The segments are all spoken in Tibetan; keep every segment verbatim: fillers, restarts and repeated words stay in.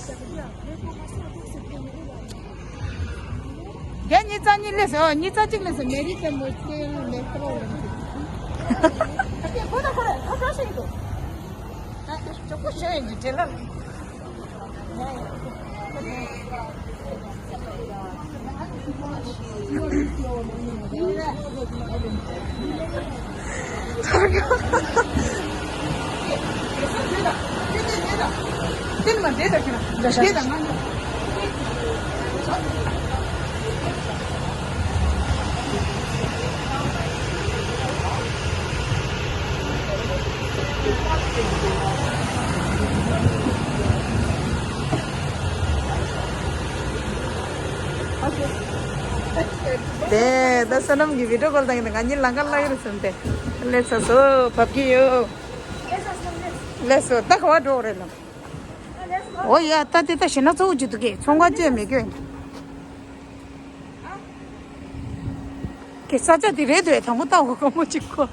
རྒྱ་ཉིས་རྩ་གཉིས་སླེབས་སོང་། ཉིས་རྩ་གཅིག་སླེབས་སོང་། མེ་རི་ཀ་མོ་ཊེལ་མེ་ཊོ་ལ། ཁོ་ད་ཁོ་རེ་ཁོ་ཁ་ཤས་ཡིན་འདུག་ཨ་ཅོག་པོ་ཞོ་ཡིན་གྱི་དྲན་ལ། དེ་ད་བསོད་ནམས་ཀྱི་བི་ཌིའོ་ཀོལ་བཏང་གི་འདུག་ང་གཉིས་ལམ་ཁ་བརླག་གི་རེད་བསམ་སྟེ། སླེབས་ཚར་སོང་། བབས་ཀྱི་ཡོད། སླེབས་སོང་། ད་ག་པར་འགྲོ་དགོས་རེད་ལགས། འོ་ཡ། ད་དེ་ད་ཞེ་ན་གཙོ་བོ་ཅིག་འདུག་གས། ཚོང་ཁང་བཅས་མེད་ཀྱི་ཡོད། གི་ས་ཆ་དེ་རེད་འདུག་དང་པོ་ལྟ་འོ་གོ་མོ་གཅིག་གོ།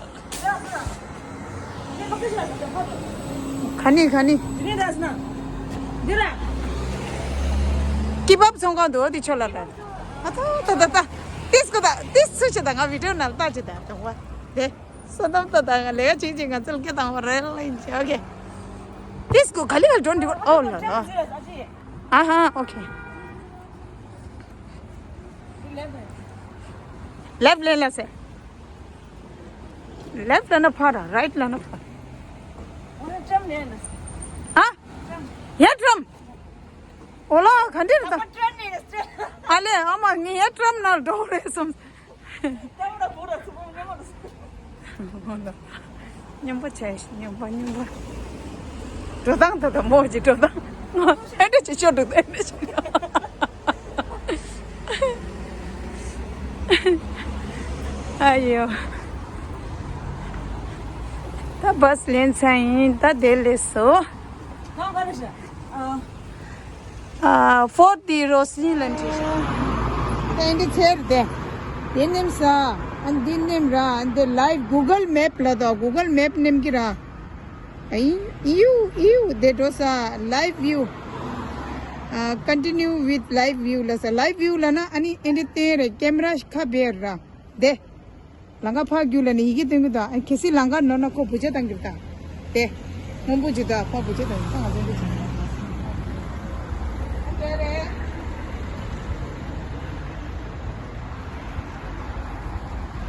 ག་ནི་ག་ནི། ཀི་བབ་ཚོང་ཁང་འདུག་འོ་དེ་ཆོ་ལ་ལ། ཨ་ད་ད་ད་ད། ཏིས་ཀོ་ད་ཏིས་ཚུ་ཆེ་ད་ང་བི་ཌིའོ་ནང་ལྟ་ཆེ་ད་དང་པོ་དེ། བསོད་ནམས་ད་ད་ང་ལས་ཀ་བྱེད་ཅིག་ང་ཚོ་ལ་སྐད་བཏང་བ་རེད་ལ་ཡིན་ཆེ། ཨོ་ཀེ། ཏིས་ཀོ་ག་ལི་ལ་འགྲོ་འདི་བར་ཨོ་ལ་ལ། ཨ་ཧ། ཨོ་ཀེ། ལེབ་ལེན་ལ་སེ། ལེབ་ལ་ན་ཕར་ར། རའིཊ་ལ་ན་ཕར། ཨ། ཡ་ཀྲམ། ཨོ་ལ་ག་འདྲ་རེད་ད། ཨ་ལེ་ཨ་མ་ངས་ཡ་ཀྲམ་ནང་འགྲོ་རེད་སོང་། སྙོམས་པོ་བྱས་ཤིག་སྙོམས་པ་སྙོམས་པ། འགྲོ་སྟངས་ད་ད་མོ་གཅིག་འགྲོ་སྟངས། ཨེ་འདྲ་བྱེད་ཆོག་འགྲོ་ཨེ་འདྲ་བྱེད། ཨ་ཡོ། ད་བྷ་སི་ལེན་ཚར་ཡིན། ད་དེ་ལས་སོ། ཨ། ཨ། ཕོར་ཌི་རོ་སི་ལན་ཅི་ཤ། དེ་འདི་ཚེར་དེ། དེ་ནེམ་ས། ཨན་དེ་ནེམ་ར། ཨན་དེ་ལའིབ་གུ་གལ་མེབ་ལ་དོ། གུ་གལ་མེབ་ནེམ་གི་ར། ཨི་ཡུ་ཡུ་དེ་འགྲོ་ས་ལའིབ་བིའུ། ཨ། continue with live view ལ་ས། ལའིབ་བིའུ་ལ་ན་ཨ་ནི་ཨེ་འདི་དེ་རེ་ཀེམ་ར་ཁ་བེར་ར། དེ། ལང་ཀ་ཕར་རྒྱུག་ལ་ནི་ཡི་གེ་སྟོན་གི་འདུག་ཨ། གལ་སྲིད་ལང་ཀ་ནོར་ན་ཁོ་བུ་ཆ་བཏང་གི་འདུག་དེ། སྔོན་པོ་ཅིག་འདུག་ཨ། ཕར་བུ་ཆ་བཏང་གི་འདུག་ཨ། ང་ཚོ་འདི་ཅིག་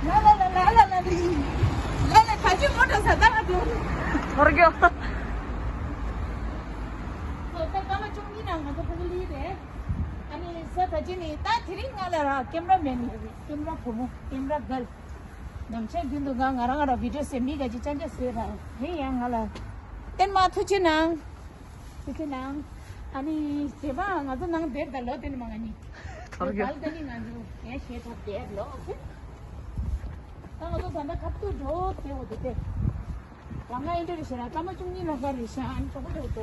ལ་ལ་ལ་ལ་ལ་ལ་ལ་ལ་ལ་ལ་ད་ཅི་མོ་ཏྲ་ས་ད་ང་ཚོ་ཐོར་གྱོ། ད་སྐར་མ་བཅུ་གཉིས་ནང་ང་ཚོ་ཕ་གི་ལི་རེད། ཨ་ནི་ས་ད་ཅི་ནི་ད་དེ་རིང་ང་ལ་ར་ཀེམ་ར་མེན་ནི་ཀེམ་ར་བུ་མོ་ཀེམ་ར་གལ། ནམ་ཆེན་རྒྱུན་དུ་ང་ང་རང་ང་རང་བི་ཌིའོ་ཟེར་མི་ག་ཅི་ཅན་ཅ་ཟེར་ར། དེ་ཡང་ང་ལ་བསྟན་མ་ཐུགས་ཆེ་གནང་། ཐུགས་ཆེ་གནང་། ཨ་ནི་བྱེད་པ་ང་ཚོ་ནང་བསྡད་ད་ལོ་བསྟན་མ་ང་ནི་ཐོར་གྱོ། ད་ནི་ང་ཚོ་ངས་བྱེད་ཐུབ་བསྡད་ལོ། ད་ང་ཚོ་ད་ལྟ་ཁ་ཐུག་འགྲོ་བསྡད་འོ་དེ་དེ། ལང་ཀ་ཨེ་འདྲ་རེད་ཤག་ར། སྐར་མ་བཅུ་གཉིས་ལ་ག་རེད་ཤག་ཨ་ནི་གྲོགས་པོ་གྲོགས་པོ།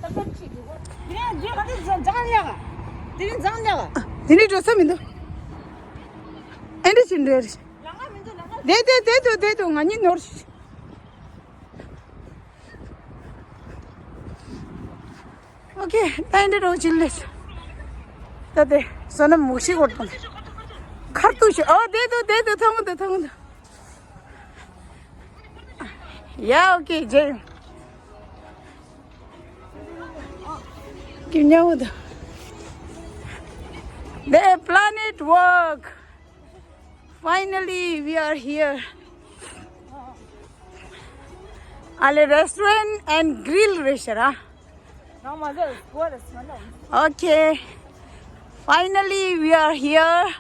ད་སྐར་ཆིག་འགྲོ་གོ། དེ་ནས་འདི་ག་དེ་འཛང་ལ་ཡག་དེ་ནས་འཛང་ལ་ཡག་དེ་ནས་འགྲོ་ས་མི་འདུག་ཨེ་འདྲ་ཅིག་འདྲ་རེད། ལང་ཀ་མི་འདུག་ལང་ཀ། དེ་དེ་དེ་དུ་དེ་དུ་ང་གཉིས་ནོར། ཨོ་ཁེ། ད་ཨེ་འདྲ་རོ་ཅིག་ལས། ད་དེ་བསོད་ནམས་མུག་ཤི་གོ་དང་། ཁར་ཏུ་ཤི། ཨོ་དེ་དུ་དེ་དུ་ཐང་དུ་ཐང་དུ། Yeah, okay, Jay. Give me the Planet Walk. Finally, we are here. Ale restaurant and grill restaurant. Okay. Finally, we are here.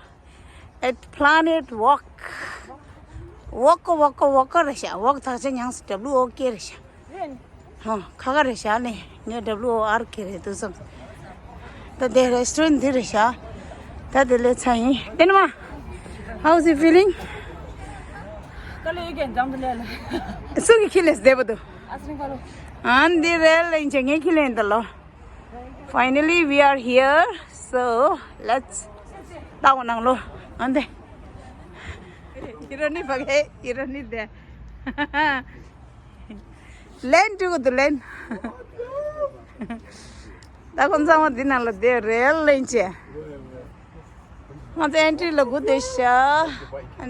At Planet Walk. Walk, walk, walk རེད་ཤག Walk ཐག་ཆ་ཉངས་སུ་W O K རེད་ཤག་རེད། ཧོ། ཁ་ཁ་རེད་ཤག་ནས་ངས་W O R K རེད་འདུག་བསམ། ད་དེ་restaurant འདི་རེད་ཤག་ད་དེ་ལས་ཚ་ཡིན། དེ་ནི་མ། How's it feeling? ཀ་ལོ་ཡོད་ཀྱང་འཇམ་དུ་ལས་ལ། སུ་གི་ཁྱི་ལས་བསྡད་པ་འདུག་ཨ་སྲིན་ཀ་ལོ། ཨ་འདི་རེད་ལ་ཡིན་ཆེ་ངའི་ཁྱི་ལས་འདི་ལོ། Finally, we are here. So, let's ལྟ་བ་ནང་ལོ། ཨ་འདི། ཡི་ར་ནི་བ་གེ་ཡི་ར་ནི་དེ། ལན་ཀྲུ་གུ་དུ་ལན། ད་ཁོང་ཚང་མ་འདི་ནང་ལ་བསྡད་རེད་ལེན་ཆེ། ང་ཚོ་ཨེན་ཊི་ལ་སྒུག་བསྡད་ཤག་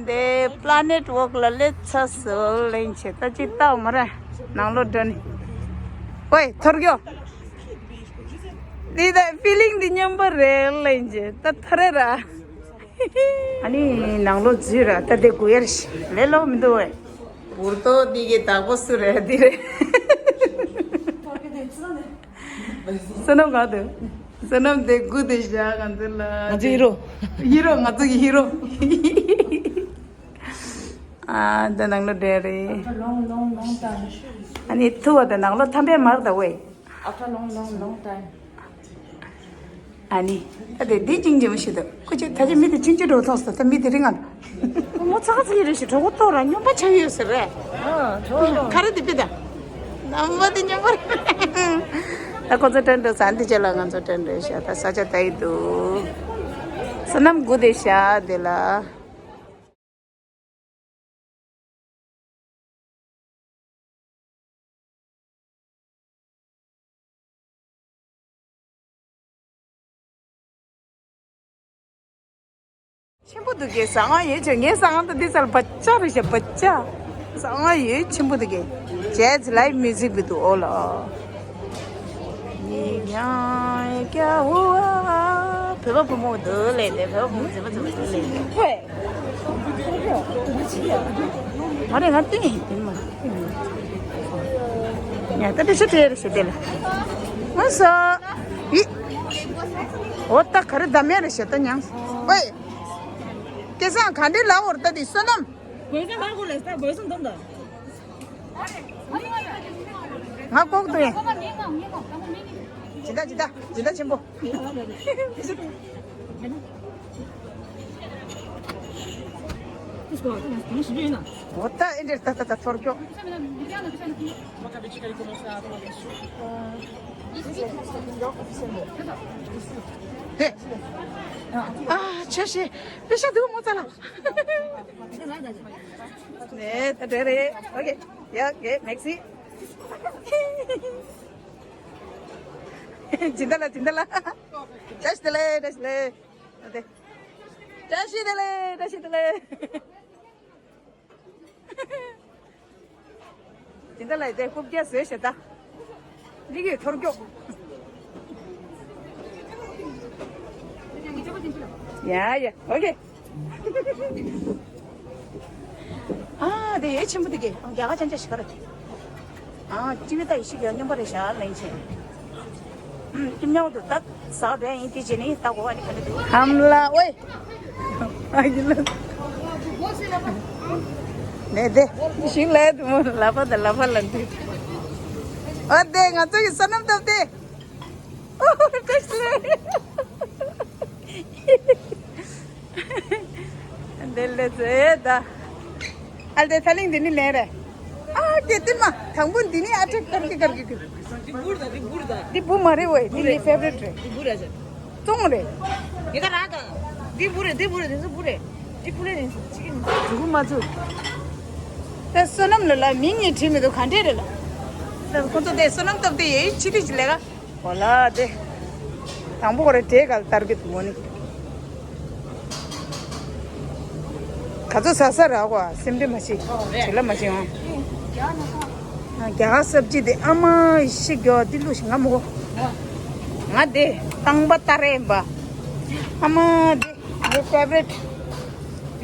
འདི་Planet Walk ལ་སླེབས་ཚར་སོང་ལེན་ཆེ། ད་ཅི་ལྟ་བ་མ་རེད། ནང་ལོགས་འགྲོ་ནི། ཝེ་ཐོར་གྱོ། འདི་ད་ཕི་ལིང་འདི་མཉམ་པ་རེད་ལེན་ཆེ། ད་ཐར་རེད་ར། ཨ་ནི་ནང་ལོགས་འཛུལ་ར། ད་དེ་དགོས་ཡ་རེད་ཤག་ལས་སླ་པོ་མི་འདུག་ཝེ། འུར་ཏོ་འདི་གི་བདག་པོ་སུ་རེད། འདི་རེད། བསོད་ནམས་ག་འདུག་བསོད་ནམས་དེ་སྒུག་བསྡད་ཤག་ང་ཚོ་ལ། ང་ཚོ་ཧི་རོ། ཧི་རོ། ང་ཚོ་གི་ཧི་རོ། ཨ་ད་ནང་ལོགས་བསྡད་རེད། After long, long, long time. ཨ་ནི་ཐུག་པ་དང་ནང་ལོགས་ཐམ་པས་མར་ད་ཝེ། After long, long, long time. ཨ་ནི། ད་དེ་འདི་གཅིག་འཇིམ་ཞིག་འདུག་ཁོ་ཅིག་ད་ཅི་མི་དེ་ཆུང་ཆུང་འགྲོ་ཐོག་སོ། ད་མི་དེ་རིང་ང་། ཁོ་མོ་ཚ་ཚ་ཡི་རེ་ཞིག་གྲོགས་པོ་ཏོ་ར་སྨྱོན་པ་ཆགས་ཡོད་ཟེར་རེད། ཨ་གྲོགས་པོ་ཁ་རེ་དེ་པི་ད། ནམ་བ་དེ་སྨྱོན་པ་རེད། ད་ཁོ་ཚོ་ཏྲེན་འགྲོ་ས་འདི་ཅི་ལ་ང་ཚོ་ཏྲེན་འགྲོ་ཤག་ད་ས་ཆ་ད་ཡི་འདུག་བསོད་ནམས་སྒུག་བསྡད་ཤག་དེ་ལ། ཆེན་པོ་འདུག་གས། ཟ་ང་ཡོད་ཆེ། ངའི་ཟ་ང་ད་འདི་ཚར་བ་ཅག་རེད་ཤག་བ་ཅག་ཟ་ང་ཡོད་ཆེན་པོ་འདུག་གས། Jazz live music བི་འདུག་ཨོ་ལ། ཉི་ཉ་ཀྱ་ཧུ་ཨ། བོད་པ་བུ་མོ་འདུག་ལས་ནས། བོད་པ་བུ་མོ་མཛེས་མ་མཛེས་མ་འདུག་ལས་ནས། ཧོས། མ་རེད། ང་བསྟན་ཡིན་དེ་མ། ཡ་ད་དེ་ཤ་དེ་རེད་ཤ་དེ་ལ། ང་སོ། ཡི། འོ་ད་ག་རེ་ད་མེད་རེད་ཤ་ད་མྱངས། ཨོའི། སྐལ་བཟང་ག་འདྲའི་ལབ་འོར་ད་དེ་བསོད་ནམས། དགོས་ས་མ་དགོས་ལས་ས་དགོས་ས་འདོན་ད། ང་ལྐོག་ཏུ་ཡིན། ཇི་ལྟ་ཇི་ལྟ་ཇི་ལྟ་ཆེན་པོ། འོ་ད་ཨེ་འདྲེར་ད་ད་ད་ཐོར་ཀྱོ། དེ། ཨ་ཆ་ཤེས་པེ་ཤ་དུ་མོ་ཙ་ལ། ནས་ད་འདྲ་རེད། ཨོ་ཀེ། ཡ་ཀེ་མེག་སི། སྦྱིན་བདག་ལ་སྦྱིན་བདག་ལ། བཀྲ་ཤིས་བདེ་ལེགས། བཀྲ་ཤིས་བདེ་ལེགས། ཨ་དེ། བཀྲ་ཤིས་བདེ་ལེགས། བཀྲ་ཤིས་བདེ་ལེགས། སྦྱིན་བདག་ལ་དེ་རྐུབ་བཀྱག་བཟོས་ཤག་ད། འདི་གི་ཐོར་ཀྱོག་ཡ་ཡ་ཨོ་ཀེ། ཨ་དེ་ཡོད་ཆེན་པོ་དེ་གི་རྒྱ་གར་ཅན་ཅན་ཞིག་ག་རེད། ཨ་ཅི་བི་ད་ཡི་ཤི་གི་སྨྱོན་པ་རེད་ཤག་ལེན་ཆེན། ཨུམ་ཀྱི་མྱང་དུ་ད་ཟ་བས་ཡིན་དེ་བྱས་ནས་ད་གོ་བ་ནི་ག་ནས་འདུག་ཧམ་ལ་ཨོའི། ཨ་ཡིན་ལ། ནས་དེ་ཞིག་ལས་དུ་མོ་ལ་པ་དང་ལ་པ་ལ་འདུག་ཨ་དེ་ང་ཚོ་ཡི་བསོད་ནམས་སྟོབས་དེ། ཨོ་བཀྲ་ཤིས་བདེ་ལེགས། འདི་ལས་ཟེར་ད། ཨ་ལ་དེ་ཐ་ལིང་འདི་ནི་ལེན་རེད། ཨ་ཀེ་ཏི་མ་དང་པོ་འདི་ནི་ཨ་ཏྲེ་ཀར་གི་ཀར་གི་ཀི། འདི་འབུར་ད། འདི་འབུར་ད། འདི་བུ་མ་རེད་ཝེ། འདི་ངའི་ཕེ་ཝ་རེཊ་རེད། འདི་འབུར་ར་ཅན། བཙོང་རེད། ངེད་ཀ་ར་ད། འདི་འབུར་རེད། འདི་འབུར་རེད། འདི་ཚོ་འབུར་རེད། འདི་ཕུ་ལེ་རེད། ཅི་གི་ནི་ཟུག་མ་ཚུགས། ད་བསོད་ནམས་ལ་ལ་མིང་ངས་བྲིས་མི་འདུག་ག་འདྲས་རེད་ལ། ད་ཁོ་ཚོ་དེ་བསོད་ནམས་སྟོབས་དེ་ཡོད་ཕྱི་རིགས་ཀྱི་ལས་ཀ། འོ་ལ་དེ། དང་པོ་ཁོ་རེ་དྲེ་ག་ལ་ལྟར་གི་འདུག་མོ་ནི། ག་ཚོད་ཟ་ས་ར་གོ་སེམས་ཁྲལ་མ་བྱེད། བྱེད་ལ་མ་བྱེད་ཨང་། རྒྱ་གར་སབ་ཇི་དེ་ཨ་མ་ཤི་གྱོ་དེ་ལུགས་ཤིག་ང་མོ་གོ་ང་དེ་རྐང་པ་ལྟར་ཡིན་པ། ཨ་མ་དེ་ངའི་ཕེ་ཝ་རེཊ།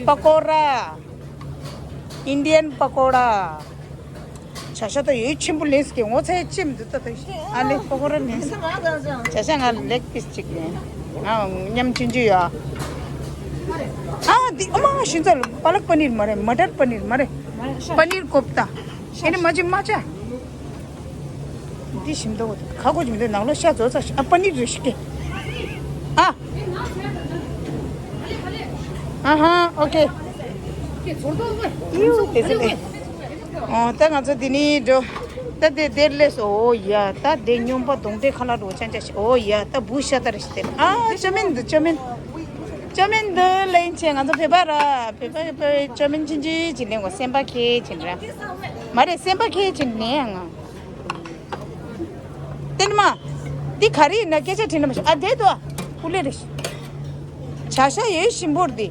པ་ཀོ་ར། Indian པ་ཀོ་ར། བྱ་ཤ་ད་ཡོད་ཆེན་པོ་ལེན་སི་ཀེ་ངོ་ཚ་ཡ་ཅིམ་དུ་ད་ད་ཤི་ཨ་ལེ་པ་ཀོ་ར་ལེན་སི། བྱ་ཤ་ང་ལེག་པིས་ཅིག་ལེན། ང་མཉམ་ཆུང་ཆུང་ཡོད། ཨ་འདི་ཨ་མ་ཤིན་ཙ་ལ་པ་ལག་པ་ནིར་མ་རེད། མ་ཏར་པ་ནིར་མ་རེད། པ་ནིར་ཀོབ་ཏ། ཨེ་ནི་མ་ཅི་མ་ཅ། འདི་ཞིམ་འདུག་ཁ་ཁོ་ཅི་མི་འདུག་ནང་ལོགས་ཤ་བཙོ་ཚ་ཤ་ཨ་པ་ནིར་རེ་ཤི་ཀེ། ཨ། ཨ་ཧ་ཨོ་ཀེ། ཡུ་དེ་ཚོ་ལེ། ཨོ་ད་ང་ཚོ་འདི་ནི་འགྲོ། ད་དེ་དེར་ལས་སོ། ཨོ་ཡ་ད་དེ་སྨྱོན་པ་གདོང་འདྲེ་ཁ་ལག་འགྲོ་ཅན་ཅན་ཤི། ཨོ་ཡ་ད་བུ་ཤ་ད་རེ་ཤི་དེ། ཨ་ཅོ་མིན་འདུག་ཅོ་མིན། ཅོ་མིན་འདི་ལེན་ཆེ་ང་ཚོ་བོད་པ་ར། བོད་པ་བོད་པ་ཅོ་མིན་ཆིན་ཅི་ཅི་ལེན་གོ་སེམས་པ་ཁེ་ཆིན་ར། མ་རེད་སེམས་པ་ཁེ་ཆིན་ནས་ང་། ཏན་མ། འདི་ག་རེ་ཡིན་ན་སྐད་ཆ་དྲིས་ན་མ་ཤེས། ཨ་དེ་དོ། ཨ་ཀུ་ལེ་རེད། བྱ་ཤ་ཡོད་ཞིམ་པོར་འདི།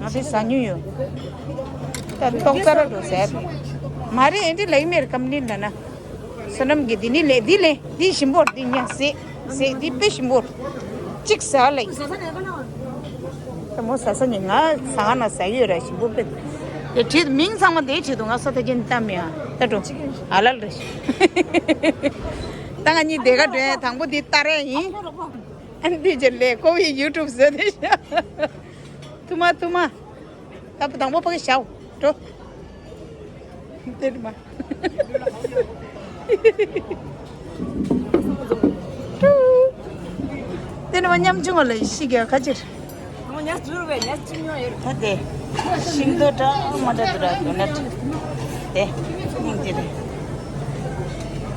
ང་ཚོས་ཟ་མྱོང་ཡོད། ད་ཏོག་ཙ་ར་འགྲོ་ཟེར། མ་རེད་ཨེ་འདྲི་ལེགས་མེར་ཀམ་ནི་ལ་ན། བསོད་ནམས་ཀྱི་འདི་ནི་ལེ་འདི་ལེ་འདི་ཞིམ་པོར་འདི་ཉ་ཟེ་ཟེ་འདི་དཔེ་ཞིམ་པོར། གཅིག་ཟ་ལེ། ད་མོ་ཟ་ས་ཉི་ང་ཟ་ང་ན་ཟ་ཡོད་ར་ཞིམ་པོ་དཔེ། དེ་བྲིས་མིང་ཚང་མ་དེའི་ཆེད་དུ་ང་ས་ད་ཅན་ཏམ་ཡ་ད་འགྲོ། ཨ་ལ་ལ་ཞིག་ད་ང་གཉིས་དེ་ག་འགྲོ་ཡ་དང་པོ་འདི་ལྟ་རེ་ཡིན། ཨན་འདི་ཅེ་ལེ་ཀོ་བི་ཡུ་ཊུབ་བཟོས་ཏེ་ཤ། ཐུ་མ་ཐུ་མ། ད་དང་པོ་ཕ་གི་ཤའོ། འགྲོ། དེ་ནི་མ། དེ་ནི་མ་ཉམ་ཆུང་བ་ལ་ཤི་ག་ཁ་ཅིར། ད་དེ། ཤིང་ཏོག་འདྲ་མ་འདྲ་འདུག་ར་དོ་ནད། དེ། སྙིང་རྗེ་རེད།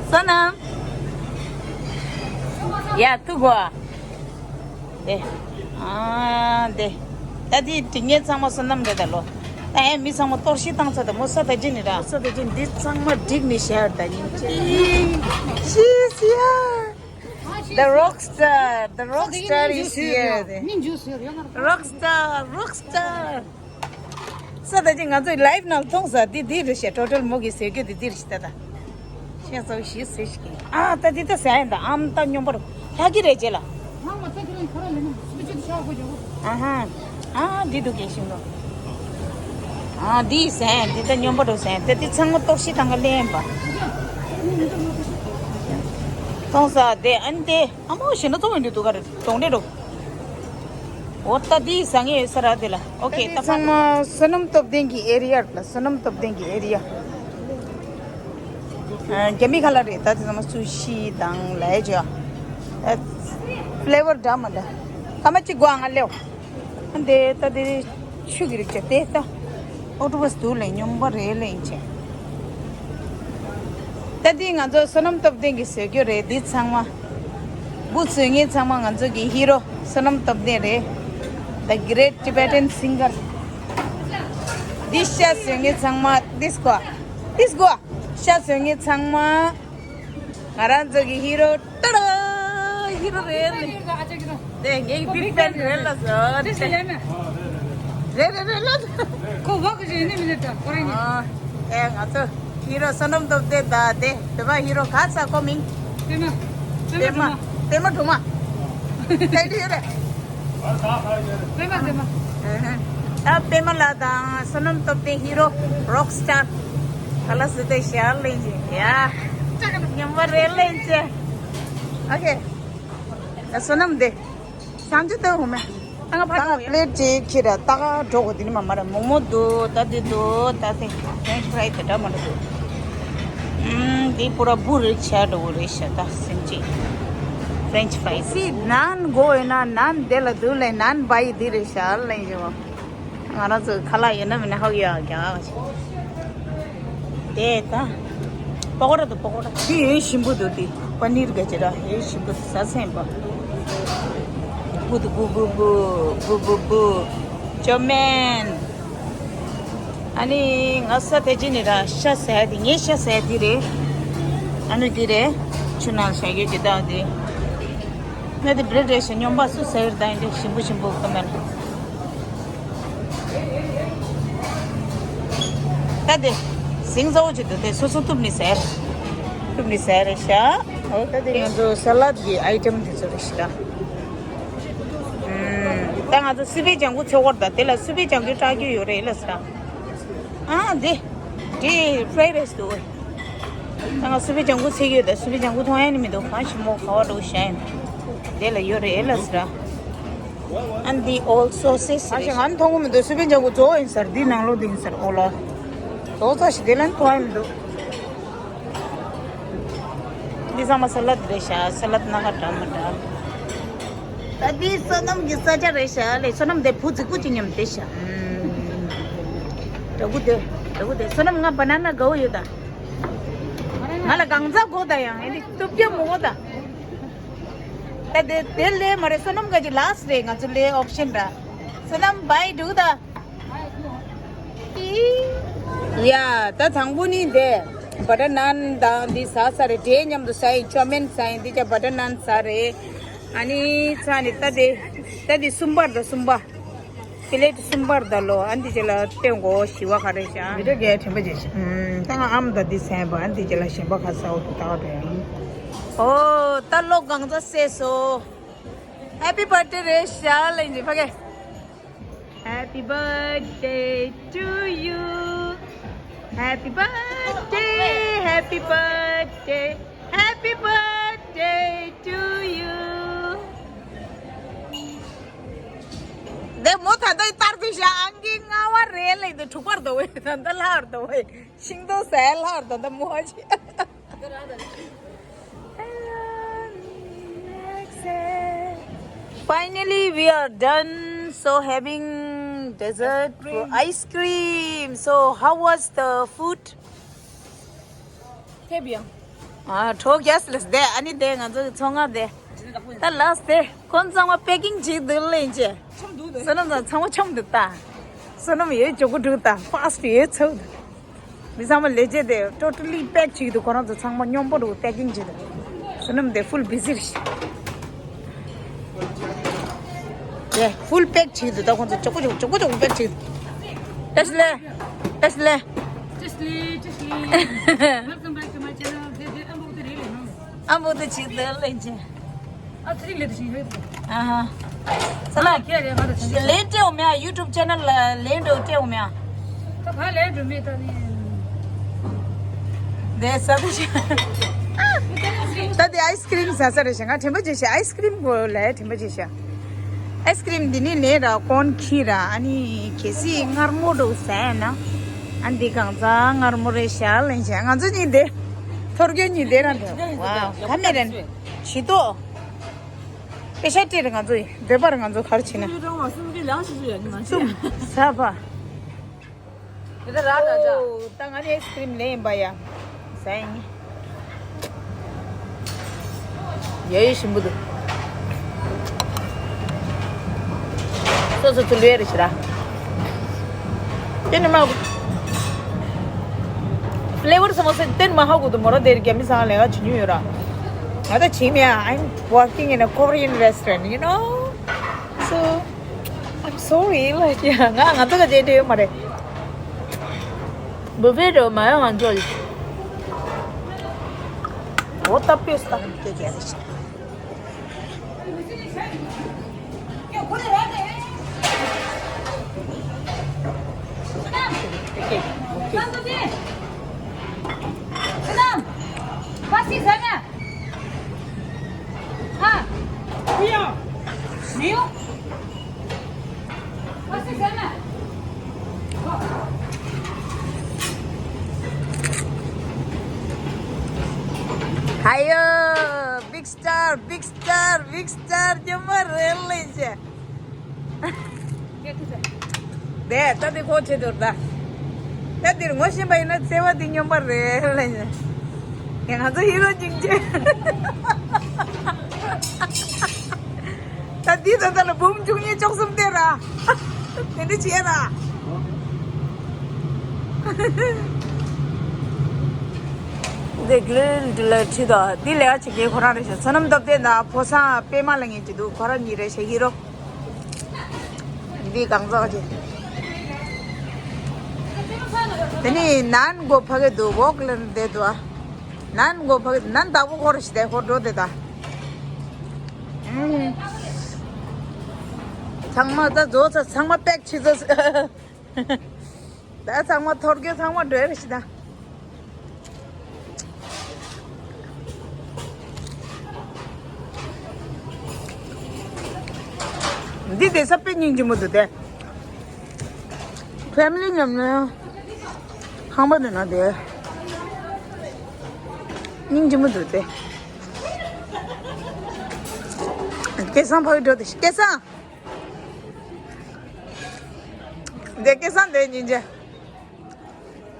བསོད་ནམས། ཡ་ཐུག་གོ། དེ། ཨ་དེ། ད་དེ་དྲི་ངན་ཚང་མ་བསོད་ནམས་རེད་ད་ལོ། ད་ཨེ་མི་ཚང་མ་གཏོར་བཤིག་བཏང་ཚར་ད་མོ་ས་ད་ཅི་ནི་ར། ས་ད་ཅི་འདི་ཚང་མ་འགྲིག་ནི་ཤར་ད་ཉིན་ཅི། She's here. The rock star, the rock star is here. Rockstar, rockstar. ས་ད་ཅི་ང་ཚོའི་ལའིབ་ནང་མཐོང་ས་འདི་འདི་རེད་ཤག་ཊོ་ཊལ་མོ་གི་ཟེར་རྒྱུ་འདི་འདི་རེད་ཤག་ད་ད། ཤ་ཚ་བོ་ཞིག་ཟེར་ཞིག་གི། ཨ་ད་འདི་ད་ཟ་ཡིན་ད་ཨམ་ད་སྙོམས་པོ་རུ་ལྷག་གི་རེད་རྗེས་ལ། ཨ་ཧ། ཨ་འདི་འདུག་གལ་ཤིང་ཏོག་ཨ་འདི་ཟ་ཡིན་འདི་ད་སྙོམས་པོ་རུ་ཟ་ཡིན་ད་འདི་ཚང་མ་ལྟོགས་ཤི་དང་ག་ལེན་པ། མཐོང་ས་དེ་ཨ་ནི་དེ་ཨ་མོ་ཞེ་ན་ཚོ་འདི་འདུག་ག་རེད་གདོང་འདྲེ་རུ། འོ་ད་འདི་ཟ་ངེས་ཡོད་ས་ར་དེ་ལ། ཨོ་ཁེ་ད་ཚང་མ་བསོད་ནམས་སྟོབས་ལྡན་གྱི་ཨེ་རི་ཡ་ལ་བསོད་ནམས་སྟོབས་ལྡན་གྱི་ཨེ་རི་ཡ། རྒྱ་མི་ཁ་ལག་རེད་ད་དེ་ཚང་མ་སུ་ཤི་དང་ལའི་ཇོ། ཕི་ལེ་ཝར་འདྲ་མ་འདྲ། ཀ་མ་ཅི་གོ་ང་ལེའོ། འདི་ད་འདི་ཆུ་གི་རིགས་ཆ་དེ་ད། ཨོ་ཀྲོ་པས་འདུག་ལེ་སྙོམས་པ་རེད་ལེ་ཡིན་ཆེ། ད་འདི་ང་ཚོ་བསོད་ནམས་སྟོབས་ལྡན་གྱི་བཟོ་རྒྱུ་རེད་འདི་ཚང་མ། འབུ་བཙོས་མཁན་ཚང་མ་ང་ཚོ་གི་ཧི་རོ་བསོད་ནམས་སྟོབས་ལྡན་རེད། The Great Tibetan Singer. འདི་ཤ་བཙོས་མཁན་ཚང་མ་འདི་སྐོ། འདི་སྐོ། ཤ་བཙོས་མཁན་ཚང་མ། ང་རང་ཚོ་གི་ཧི་རོ་ཏ་ཏ། ཧི་རོ་རེད་ལེ། དེ་ངའི་བིག་ཕེན་རེད་ལ་ཟེར། རེད་རེད་རེད་ལ། ཁོ་བག་གི་རེད་ནི་མི་རེད་ད་ཁོ་རེད་ནི། ཨ་ཨེ་ང་ཚོ་ཧི་རོ་བསོད་ནམས་སྟོབས་ལྡན་ད་དེ་བོད་པ་ཧི་རོ་ག་ས་ཀོ་མིང་། པད་མ། པད་མ། པད་མ་སྒྲོལ་མ། ཐེངས་དུ་ཡོད་རེད། པད་མ་པད་མ། ད་པད་མ་ལགས་དང་བསོད་ནམས་སྟོབས་ལྡན་ཧི་རོ་རོག་སི་ཊར། ག་ལ་སི་ཏེ་ཤར་ལེན་ཅི་ཡ། ཉམས་པ་རེད་ལེན་ཅི། ཨོ་ཁེ། བསོད་ནམས་དེ། སང་ཅི་ཏོ་ཧུ་མེ། ཨ་ང་ཕར་ད་འགྲོ་ཡ། པླེ་ཊི་གཅིག་ཁྱེར་ར་ད་ག་འགྲོ་གོ་དེ་ནི་མ་མ་ར་མོག་མོག་འདུག་ད་དེ་འདུག་ད་དེ་ཕྲེན་ཆི་ཕ་རའི་དེ་འདྲ་མ་འདྲ་འདུག་ཨུམ་དེ་པུ་ར་འབུ་རིགས་ཆ་འགྲོ་གོ་རེད་ཤ་ད་སེམས་ཅི། ཕྲེན་ཆི་ཕ་རའི་སི་ནཱན་གོ་ཡོད་ན་ནཱན་དེ་ལ་འདུག་ལེ་ནཱན་བ་ཡི་དེ་རེད་ཤ་ལེ་ཡོད། ང་རང་ཚོ་ཁ་ལག་ཡིན་ན་མིན་ན་ཧོག་ཡོད་རྒྱ་གར་ཞིག་དེ་ད། པ་ཀོ་ར་དང་པ་ཀོ་ར། དེ་ཡོད་ཞིམ་པོ་འདུག་དེ། པ་ནིར་ག་ཅི་ར་ཡོད་ཞིམ་པོ་ཟ་སེམས་པ། བུ་དུ་བུ་བུ་བུ་བུ་བུ་བུ། ཅོ་མེན། ཨ་ནི་ང་ས་དེ་ཅི་ནི་ར་ཤ་ཟ་དེ་ངའི་ཤ་ཟ་དེ་རེད། ཨ་ནི་དེ་རེད། ཆུ་ནང་ཤ་ཡོད་ཀྱི་ད་དེ། ང་དེ་བྲེ་བྲེ་ཤ་སྙོམས་པ་སུ་ཟ་ཡོད་ད་ཡིན་དེ་ཞིམ་པོ་ཞིམ་པོ་ཀ་མེན། ད་དེ། ཟིང་ཚ་བོ་ཅིག་འདུག་དེ་སོ་སོ་གཏུབ་ནི་ཟེར། གཏུབ་ནི་ཟེར་རེད་ཤག་འོ་ད་དེ་ང་ཚོ་ས་ལད་གི་ཨའི་ཊེམ་དེ་ཚོ་རེད་ཤག་ད་ང་ཚོ་སི་པན་ལྗང་ཁུ་ཚོད་དཔག་ད་དེ་ལ་སི་པན་ལྗང་ཁུ་སྐྲག་རྒྱུ་ཡོད་རེད་ལ་ཟེར། ཨ་འདི། འདི་ཕྲའི་རའི་སི་འདུག་ཨོ། ད་ང་སི་པན་ལྗང་ཁུ་ཚིག་ཡོད་ད་སི་པན་ལྗང་ཁུ་མཐོང་ཡ་ནི་མི་འདུག་གང་ཞིམ་མོ་ག་བ་འགྲོ་ཤ་ཡིན། དེ་ལ་ཡོད་རེད་ལ་ཟེར། And the also says ཨ་ཞེ་ང་མཐོང་གི་མི་འདུག་སི་པན་ལྗང་ཁུ་རྫོགས་ཡིན་ཟེར་འདི་ནང་ལོགས་འདི་ཡིན་ཟེར་ཨོ་ལོ། རྫོགས་ཚར་ཞིག་དེ་ལ་མཐོང་ཡ་མི་འདུག་འདི་ཚང་མ་ས་ལད་རེད་ཤག་ས་ལད་སྣ་ཁ་འདྲ་མི་འདྲ། ད་འདི་བསོད་ནམས་ཀྱི་ས་ཆ་རེད་ཤག་ལེ་བསོད་ནམས་དེ་བུ་རྫིག་པོ་ཅིག་མཉམ་དེ་ཤག་འདྲ་པོ་དེ་འདྲ་པོ་དེ་བསོད་ནམས་ང་བ་ན་ན་དགའ་བོ་ཡོད་ད། ང་ལ་གང་ཟག་གོ་ད་ཡང་ཨེ་འདི་སྟོབས་རྒྱ་མོ་གོ་ད། ད་དེ་དེ་ལས་མ་རེད་བསོད་ནམས་ག་ཅིག་ལཱ་སི་རེད་ང་ཚོ་ལས་ཨོབ་ཤན་ར། བསོད་ནམས་བའི་འགྲུག་ད། ཡ་ད་དང་པོ་ནི་དེ། བ་ཊར་ནཱན་དང་འདི་ཟ་ས་རེད། འབྲས་མཉམ་དུ་ཟ་ཡིན། ཅོ་མེན་ཟ་ཡིན། འདི་ཅག་བ་ཊར་ནཱན་ཟ་རེད། ཨ་ནི་ཚ་ནི་ད་དེ་ད་དེ་གསུམ་པར་དང་གསུམ་པ། པི་ལེ་ཊི་གསུམ་པར་ད་ལོ། ཨ་འདི་ཅག་ལ་སྟོན་གོ་ཞི་བ་ག་རེ་བཞག་མི་འདྲ་གའི་དྲན་པ་བརྗེད་ཤག་ད་ང་ཨམ་ད་འདི་ཟ་ཡིན་པ། ཨ་འདི་ཅག་ལ་གཞན་པ་ག་ཟ་འོ་དུ་ད་བ་འགྲོ་ཡིན། ཨོ་ད་ལོ་གང་ཚ་སེ་སོ། Happy birthday རེད་ཤག་ལེན་ཅི་ཕ་གེ། Happy birthday to you. Happy birthday, happy birthday, happy birthday to you. དེ་མོ་ད་ལྟ་ལྟར་དུ་བཞག་ཨང་ཀི་ལྔ་བ་རེད་ལེ། དེ་དྲུག་པར་དོ་བས་ད་ལྟ་ལྷག་དོ་བས། ཤིང་ཏོག་ཟས་ལྷག་དོ་ད་མོ་ཅི། Finally, we are done. So having dessert, ice cream. So how was the food? ཐེབས་ཡང་། ཨ་གྲོགས་རྒྱ་སི་ལས་དེ་ཨ་ནི་དེ་ང་ཚོ་ཚོང་ཁང་དེ། ད་ལགས་དེ་ཁོང་ཚང་མ་པེ་ཀིང་བྱེད་འདུག་ལེན་ཅེ། ཆོམ་འདུག་དེ། བསོད་ནམས་ཚང་མ་ཆོམ་འདུག་ད། བསོད་ནམས་ཡོད་ཇོ་གུ་འདུག་ད་ཕ་སི་ཊི་ཡོད་ཚོད་འདུག་མི་ཚང་མ་ལས་བྱེད་དེ་ཊོ་ཊ་ལི་པེག་བྱེད་ཀྱི་འདུག་ཁོ་རང་ཚོ་ཚང་མ་སྙོམས་པོ་རུ་པེ་ཀིང་བྱེད་འདུག་བསོད་ནམས་དེ་ཕུལ་བི་ཟི་རེད་ཤག་དེ་ཕུལ་པེག་བྱེད་ཀྱི་འདུག་ད་ཁོང་ཚོ་ཇོ་གུ་ཇོ་གུ་ཇོ་གུ་ཇོ་གུ་པེག་བྱེད་ཀྱི་འདུག་ཏེ་སི་ལེ། ཏེ་སི་ལེ། ཏེ་སི་ལེ། ཏེ་སི་ལེ། Welcome back to my channel. དེ་དེ་ཨམ་བུ་དེ་རེད་ལེ་ནོ། ཨམ་བུ་དེ་བྱེད་འདུག་ལེན་ཅེ། ཨ་ཚེ་རིང་ལེ་དེ་ཞིག་རེད། ཨ་ཧ། ས་ལ། ཁྱེད་རེད་མ་དེ་ཚེ་རིང་། ལན་སྤྲད་འོང་མེད་ཨ། ཡུ་ཊུབ་ཅེ་ནལ་ལ་ལན་འགྲོ་སྤྲད་འོང་མེད་ཨ། ད་ག་ལན་འགྲོ་མེད་ད་ནི། དེ་ས་དེ་ཞིག་ད་དེ་ཨའི་སི་ཀི་རིམ་ཟ་ས་རེད་ཤག་ང་དྲན་པ་བརྗེད་ཤག་ཨའི་སི་ཀི་རིམ་གོ་ལ་དྲན་པ་བརྗེད་ཤག་ཨའི་སི་ཀི་རིམ་འདི་ནི་ལེན་ར་ཀོན་ཁི་ར། ཨ་ནི་གལ་སྲིད་མངར་མོ་འགྲོ་ཟ་ཡ་ན། ཨ་འདི་གང་ཚ་མངར་མོ་རེད་ཤག་ལེན་ཤག་ང་ཚོ་གཉིས་དེ། ཐོར་གོས་གཉིས་དེ་ར་འདུག་ཝའོ་ཁ་མེ་རན། ཇི་ཏོ། པེ་ཤ་སྤྲད་རེད་ང་ཚོ་ཡི་འདོད་པར་ང་ཚོ་གར་ཕྱིན་ན། གསུམ་གི་ལང་ཞིག་ཞུ་ཡ་ནི་མ་ཤེས། གསུམ་ཟ་བ། དེ་ད་ར་ད་ད། ཨོ། ད་ང་ནི་ཨའི་སི་ཀི་རིམ་ལེན་ཡིན་པ་ཡ། ཟ་ཡིན། ཡ་ཡི་ཞིམ་པོ་འདུག་སོ་སོ་ཚུལ་ལུས་རེ་ཞིག་ར། དེ་ནི་མ། ཕི་ལེ་ཝར་སོ་སོ་དེ་ནི་མ་ཧ་གོ་དུ་མོ་ར་དེ་རིགས་མི་ཚང་ལས་ཀ་བྱེད་མྱོང་ཡོད་ར། ང་ད་བྱེད་མེད་ཨ། I'm working in a Korean restaurant, you know. So, I'm sorry, like, ང་ང་ཚོ་ག་རེ་བྲིས་ཡོད་མ་རེད། བུ་ཕེ་རོ་མ་ཡང་ང་ཚོ་ལ། འོ་ད་པེ་སི་ད་ཀེ་ཀེ་རེད། ཨ། ཡ། མི་ཡོང་། ཧ་ཡོ། Big star, big star, big star ཉི་མ་རེད་ལེ་ཅེ། དེ་ད་དེ་ཁོ་ཆེ་དུར་ད། ད་དེར་ངོ་ཤེས་པ་ཡིན་ན་བརྩེ་བ་དེ་སྙོམས་པ་རེད་ལེ། ཡ་ང་ཚོ་ཧི་རོ་སྙིང་རྗེ། ད་འདི་ད་ལྟ་ལ་འབུམ་བཅུ་གཉིས་བཅུ་གསུམ་སྟེར་ར། དེ་འདྲ་བྱེད་ར། འདི་གླིང་འདི་ལ་ཁྲིད་དོ། འདི་ལས་ཀ་བྱེད་མཁན་ཁོ་རང་རེད་ཤག་བསོད་ནམས་སྟོབས་ལྡན་དང་ཕོ་བཟང་པད་མ་ལ་ངན་གྱི་འདུག་ཁོ་རང་གཉིས་རེད་ཤག་ཧི་རོ། འདི་གང་ཟག་ཅིག་དེ་ནི་ནན་གོ་ཕ་གི་འདུག་འོག་ལ་བསྡད་འདུག་ཨ། ནན་གོ་ཕ་གི་ནན་བདག་པོ་ཁོ་རེད་ཤག་དེ་ཁོ་འགྲོ་དེ་ད། ཨུམ། ཚང་མ་ད་རྫོགས་ཚར། ཚང་མ་པེག་བྱེད་ཚར། ད་ཚང་མ་ཐོར་གོས་ཚང་མ་འགྲོ་རེ་ཞིག་ད། འདི་དེ་ས་དཔེ་སྙིང་རྗེ་མོ་འདུག་དེ། ཕེ་མི་ལི་མཉམ་ནས་ཁང་པ་འདི་ན་དེ་སྙིང་རྗེ་མོ་འདུག་དེ། སྐལ་བཟང་ཕ་གི་འགྲོ་དེ་སྐལ་བཟང་། འདི་སྐལ་བཟང་འདི་སྙིང་རྗེ།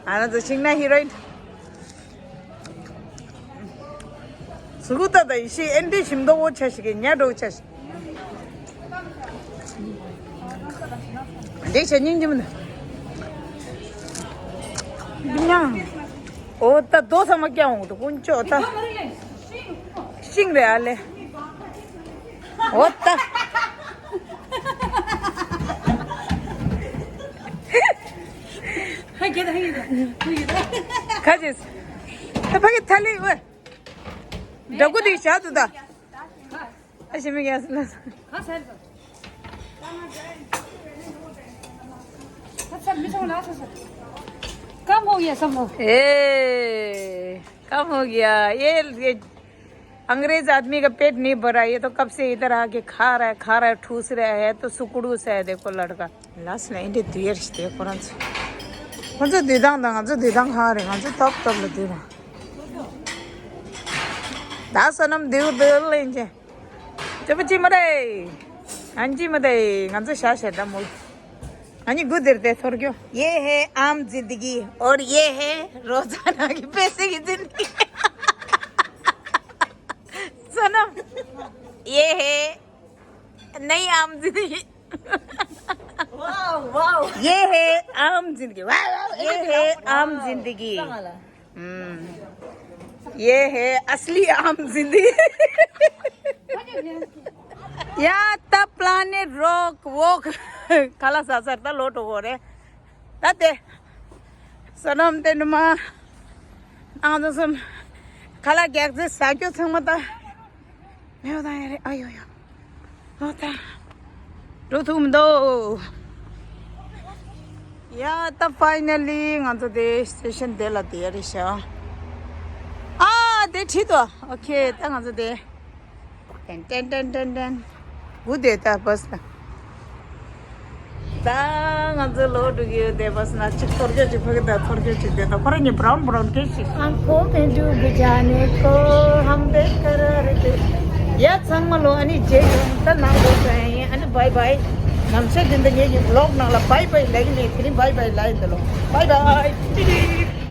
ང་རང་ཚོ་ཤིང་ནག་ཧི་རོ་ཡིན། གཟུགས་པོ་ལྟ་དང་ཡེ་ཤེས་ཨེ་འདྲའི་ཞིམ་མདོག་པོ་ཆ་ཞིག་གི་ཉལ་འགྲོ་ཆ་ཞིག་འདི་བྱས་སྙིང་རྗེ་མོ་འདུག་མཉམ། འོ་ད་རྡོ་ཚང་མ་བརྐྱང་འོང་དུ་དཀོན་མཆོག་ད། ཤིང་རེད་ཨ་ལེ། འོ་ད། ཁ་ཅེས། ད་ཕ་གི་ཐ་ལི་ཝེ། འདྲ་སྐུ་དེ་བཞག་ཏུ་ད། ཨ་ཞི་མི་ག་ས་ལ། ཁ་ས་ལ། ཁ་ས་མི་ཚང་ལ་ས་ས། कम हो गया सब लोग। ए, कम हो गया। ये, ये अंग्रेज आदमी का पेट नहीं भरा। ये तो कब से इधर आके खा रहा है, खा रहा है, ठूस रहा है, तो सुकड़ू सा है, देखो लड़का। लास्ट ना इंडिया दुयर स्टे कोरंस। ང་ཚོ་འདི་དང་དང་ང་ཚོ་འདི་དང་ཁ་རེད། ང་ཚོ་ཐོབ་ཐོབ་ལ་འདི་དང་། ད་སོ་ནམ་འདིའུ་འདིའུ་ལེན་ཅེ། ཅོ་པ་ཅི་མ་རེད། ཨན་ཅི་མ་རེད། ང་ཚོ་ཤ་ཤ་ད་མོལ། ཨ་ནི་གུ་དེར་དེ་ཐོར་གྱོ། ये है आम जिंदगी और ये है रोजाना की पैसे की जिंदगी। सनम, ये है नई आम जिंदगी। वाह, वाह। ये है आम जिंदगी। वाह, वाह, ये है आम जिंदगी। हम्म। ये है असली आम जिंदगी। या तब प्लाने रोक वोक। खाला सासर ता लोट हो रे। ताते। सनम ते नुमा। आंदो सम। खाला गैक से साक्यो संग मता। མེའོ་དང་ཡ་རེ་ཨ་ཡོ་ཡོ། ཨོ་ད། འགྲོ་ཐུབ་མི་འདུག་ཡ་ད་ཕའི་ནལ་ལི་ང་ཚོ་དེ་སི་ཊེ་ཤན་དེ་ལ་དེ་ཡ་རེ་ཤ། ཨ་དེ་ཁྲིད་དོ། ཨོ་ཁེ་ད་ང་ཚོ་དེ། ཏན་ཏན་ཏན་ཏན་ཏན། འུ་དེ་ད་བས་ན། ད་ང་ཚོ་ལོ་འགྲོ་གི་ཡོད་དེ་བས་ན་གཅིག་ཐོར་རྒྱ་གཅིག་ཕ་གི་ད་ཐོར་རྒྱ་གཅིག་དེ་ད་ཁོ་ར་ཉི་བྲའུན་བྲའུན་སྐད་ཞིག आंखों में डूब जाने को हम बेकरार थे। ཡ་ཚང་མ་ལོ་ཨ་ནི་རྗེས་ཡོང་ད་ནང་འགྲོ་ས་ཡིན། ཨ་ནི་བའི་བའི། ནམ་ཞག་འདི་འདི་ངེད་ཀྱི་བི་ལོག་ནང་ལ་བའི་བའི་ལབ་ཀྱི་མེད། དེ་རིང་བའི་བའི་ལབ་ཡིན་ད་ལོ། བའི་བའི།